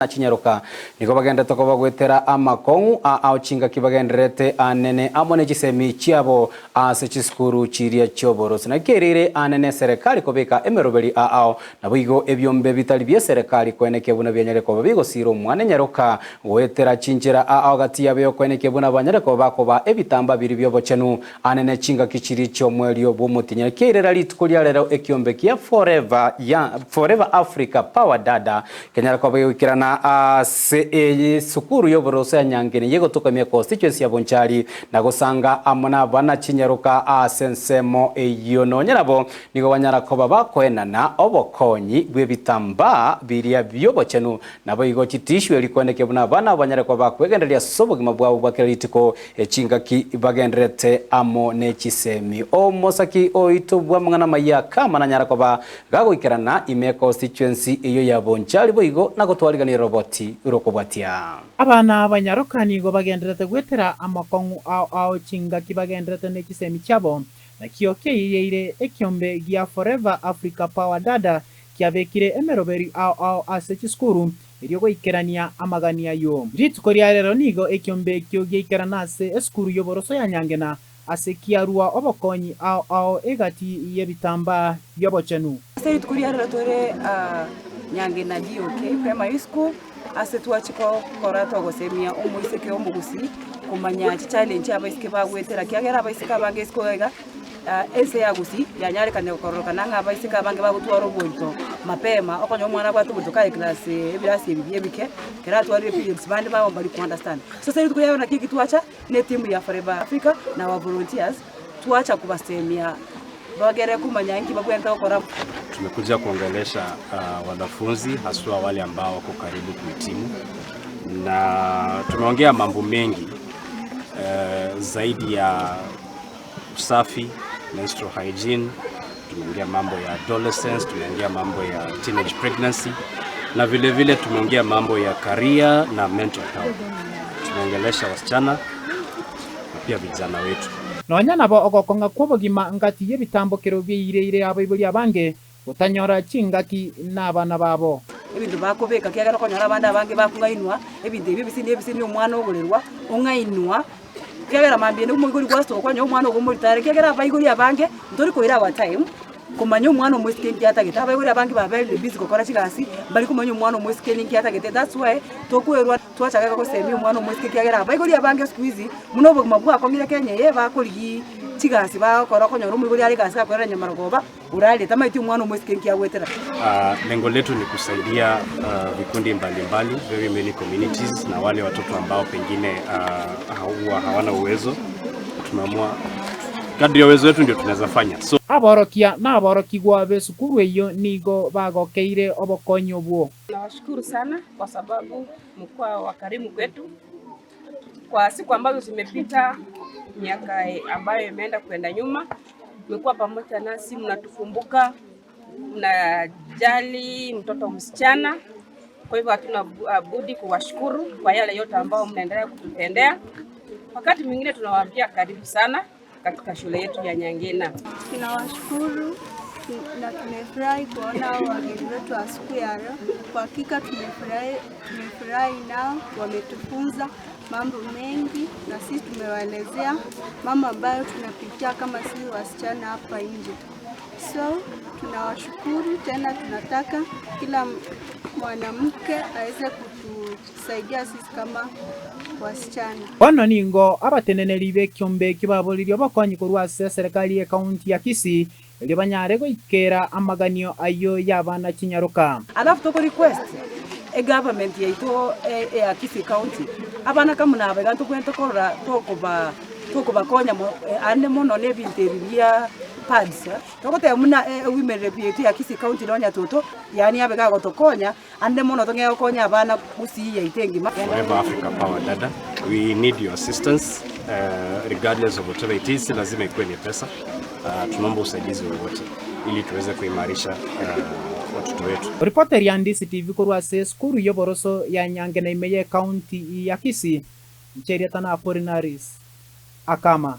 Na chinyaroka nigo bagenderete koba goetera amakong'u a ao chingaki bagendererete anene amo ne chisemi chiabo ase chisukuru chiria chi'oborosi. Naki erire anene eserekari kobeka emeroberi a ao, naboigo ebiombe bitari bi'eserekari koenekia buna bianyare koba bigosiira omwana enyaroka goetera chinchera a ao gati yabo y'okoenekia buna banyare koba bakoba ebitambaa biria bi'obochenu anene chingaki chiria chi'omoerio bw'omotienyi. Naki erera rituko ria rero ekiombe kia Forever Forever Africa Power Dada Kenyare koba gegoikerana ase esukuru y'oboroso ya Nyangeni y'egotoka ime constituency ya Bonchari na gosanga amo nabana chinyaroka ase ensemo eyio. Nonya nabo nigo banyara koba bakoenana obokonyi bw'ebitambaa biria bi'obochenu naboigo chitissue erio koenekia buna abana abo banyare koba bakwegendereria ase obogima bwabo bwa kera rituko chingaki bagendererete amo ne chisemi. Omosaki oito bw'amang'ana amaya kama nanyara koba Gagoikerana ime constituency eyio ya Bonchari boigo na gotwarigania roboti rokobwatia. Abana abanyaroka nigo bagendererete gwetera amakong'u ao ao chingaki bagendererete ne chisemi chiabo. Nakio kiayeyeire ekiombe gia Forever Africa Power Dada kiabekire emeroberi ao ao ase chisukuru erio goikerania amagani ayio. Rituko ria rero nigo ekiombe ekio giaikerana ase esukuru y'oboroso ya Nyangena Ase kiarua obokonyi ao ao egati y'ebitambaa bi'obochenu. Ase rituko ria rero tore Nyange na GOK Primary School ase twachia gokora togosemia omoiseke omogusii komanya chichallenge abaiseke bagwetera ekiagera abaiseke abange isiko iga ense ya gusii yanyarekanire kororokana ng'a abaiseke abange bagotwara oborito mapema okonyora omwana abwate oborito kare class ebirasi ebi ebike ekero atwarire periods bande babo mbari ko understand. So ase rituko ria rero naki eki twacha. Ne etimu ya Forever Africa na our volunteers twacha kobasemia bagere komanya inki babwenerete gokora. Tumekuja kuongelesha uh, wanafunzi haswa wale ambao wako karibu kuhitimu, na tumeongea mambo mengi uh, zaidi ya usafi, menstrual hygiene, tumeongea mambo ya adolescence, tumeongea mambo ya teenage pregnancy na vile vile tumeongea mambo ya career na mental health. Tumeongelesha wasichana na pia vijana wetu. Nonya nabo ogokong'a kw'obogima ngati y'ebitambokero biaireire abaibori abange gotanyora chingaki nabana babo. Ebinto bakobeka, ekiagera okonyora abande abange bakong'ainwa, ebinto ebi ebisini ebisini omwana ogorerwa, ong'ainwa, ekiagera mambia ende omoibori gwasoka kwanyora omwana ogo omorito are, ekiagera abaibori abange, ntori koira our time, komanya omwana omoiseke nki atagete. Abaibori abange baberire busy gokora chigasi, mbari komanya omwana omoiseke ninki atagete, that's why tokoerwa twachaka gosemia omwana omoiseke ekiagera abaibori abange siku hizi, buna obogima bwakong'ire Kenya eye, bakorigia chigasi bagokora okonyora omoibori are egasi gakorera nyamarogoba. Orarire, tamaeti omwana omoiseke nki agwetera. Lengo letu ni kusaidia vikundi mbalimbali, very many communities na wale watoto ambao pengine huwa hawana uwezo. Tumeamua kadri ya uwezo wetu ndio tunaweza fanya. So, Aborokia na aborokigwa b'esukuru eyio nigo bagokeire obokonyi obwo. Nawashukuru sana kwa sababu mlikuwa wakarimu kwetu kwa siku ambazo zimepita, miaka ambayo imeenda kwenda nyuma, mmekuwa pamoja nasi, mnatukumbuka, mnajali mtoto msichana. Kwa hivyo hatuna budi kuwashukuru kwa yale yote ambayo mnaendelea kututendea. Wakati mwingine tunawaambia karibu sana katika shule yetu ya Nyangina. Tunawashukuru na tumefurahi kuona wageni wetu wa siku ya leo. Kwa hakika tumefurahi, tumefurahi nao, wametufunza mambo mengi na sisi tumewaelezea mambo ambayo tunapitia kama sisi wasichana hapa nje. So tunawashukuru tena, tunataka kila mwanamke aweze kutusaidia sisi kama wasichana. Bono nigo abateneneri b'ekiombe ekio baboririe obokonyi korwa ase eserekari y'ekaunti ya Kisii erio banyare goikera amaganio ayio y'abana chinyaroka. Alafu toko request egovernment yaito ya Kisii county abana kamuna aba iga ntobwenerete korora tokoba tokobakonya ande mono na ebinto ebi bia pads. Togoteba buna ewomen rep yaito ya Kisii county nonya toto yaani abe gagotokonya ande mono tong'e gokonya abana Gusii yaito engima. Forever Africa Power Dada, we need your assistance uh, regardless of whatever it is, si lazima ikuwe ni pesa. Uh, tunaomba usaidizi wowote ili tuweze kuimarisha uh, watoto wetu. Ripoteri DCTV korwa ase esukuru y'oboroso ya Nyangena ime y'ekaunti ya Kisii, Ncheriatana Apolinaris Akama.